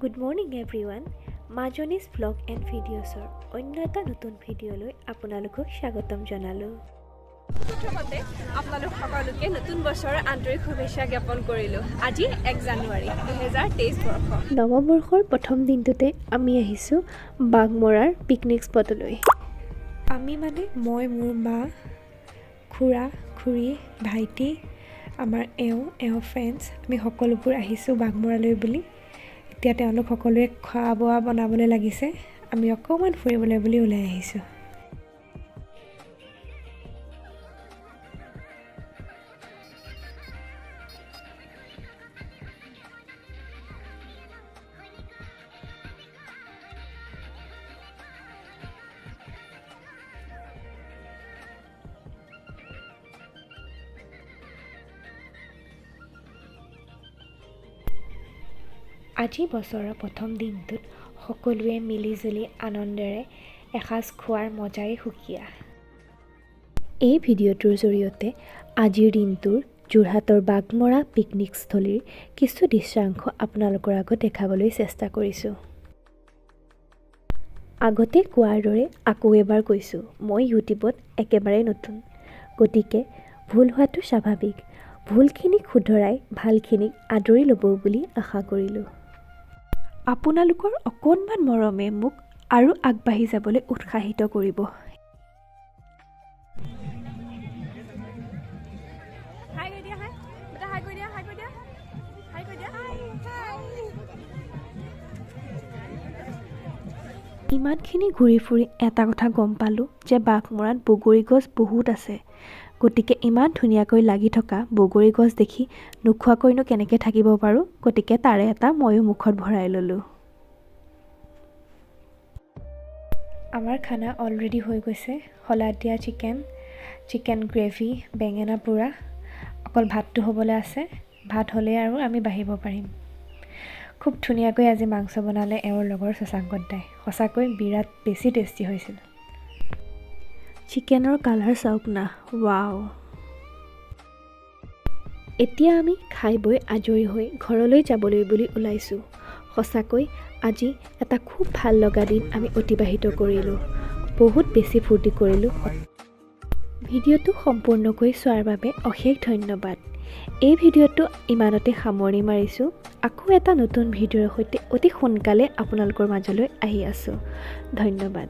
Good morning everyone. মাজনীজ vlog and ভিডিঅ'ছৰ অন্য এটা নতুন ভিডিঅ'লৈ আপোনালোকক স্বাগতম জনালোঁ। প্ৰথমতে আপোনালোক সকলোকে নতুন বছৰৰ আন্তৰিক শুভেচ্ছা জ্ঞাপন কৰিলোঁ। আজি 1 জানুৱাৰী, 2023 বৰ্ষ। নৱবৰ্ষৰ প্ৰথম দিনটোতে আমি আহিছোঁ বাঘমৰাৰ পিকনিক স্পটলৈ। আমি মানে মই, মোৰ মা, খুৰা, খুৰী, ভাইটি, আমাৰ এওঁ ফ্ৰেণ্ডছ, আমি সকলোবোৰ আহিছোঁ বাঘমৰালৈ বুলি। এতিয়া তেওঁলোক সকলোৱে খোৱা বোৱা বনাবলৈ লাগিছে। আমি অকণমান ফুৰিবলৈ বুলি ওলাই আহিছোঁ। আজি বছৰৰ প্ৰথম দিনটোত সকলোৱে মিলিজুলি আনন্দেৰে এসাঁজ খোৱাৰ মজাই সুকীয়া। এই ভিডিঅ'টোৰ জৰিয়তে আজিৰ দিনটোৰ যোৰহাটৰ বাঘমৰা পিকনিকস্থলীৰ কিছু দৃশ্যাংশ আপোনালোকৰ আগত দেখাবলৈ চেষ্টা কৰিছোঁ। আগতে কোৱাৰ দৰে আকৌ এবাৰ কৈছোঁ, মই ইউটিউবত একেবাৰে নতুন, গতিকে ভুল হোৱাটো স্বাভাৱিক। ভুলখিনিক শুধৰাই ভালখিনিক আদৰি ল'ব বুলি আশা কৰিলোঁ। আপোনালোকৰ অকণমান মৰমে মোক আৰু আগবাঢ়ি যাবলৈ উৎসাহিত কৰিব। হাই কৈ দিয়া, হাই বেটা, হাই কৈ দিয়া, হাই কৈ দিয়া, হাই কৈ দিয়া, হাই। ইমানখিনি ঘূৰি ফুৰি এটা কথা গম পালোঁ যে বাঘমৰাত বগৰী গছ বহুত আছে। গতিকে ইমান ধুনীয়াকৈ লাগি থকা বগৰী গছ দেখি নোখোৱাকৈনো কেনেকৈ থাকিব পাৰোঁ? গতিকে তাৰে এটা ময়ো মুখত ভৰাই ল'লোঁ। আমাৰ খানা অলৰেডি হৈ গৈছে। শলাত দিয়া চিকেন, চিকেন গ্ৰেভি, বেঙেনা পোৰা। অকল ভাতটো হ'বলৈ আছে। ভাত হ'লেই আৰু আমি বাঢ়িব পাৰিম। খুব ধুনীয়াকৈ আজি মাংস বনালে এওঁৰ লগৰ শশাংকত দাই। সঁচাকৈ বিৰাট বেছি টেষ্টি হৈছিল। চিকেনৰ কালাৰ চাওক না, ৱাও! এতিয়া আমি খাই বৈ আজৰি হৈ ঘৰলৈ যাবলৈ বুলি ওলাইছোঁ। সঁচাকৈ আজি এটা খুব ভাল লগা দিন আমি অতিবাহিত কৰিলোঁ। বহুত বেছি ফূৰ্তি কৰিলোঁ। ভিডিঅ'টো সম্পূৰ্ণকৈ চোৱাৰ বাবে অশেষ ধন্যবাদ। এই ভিডিঅ'টো ইমানতে সামৰণি মাৰিছোঁ। আকৌ এটা নতুন ভিডিঅ'ৰ সৈতে অতি সোনকালে আপোনালোকৰ মাজলৈ আহি আছোঁ। ধন্যবাদ।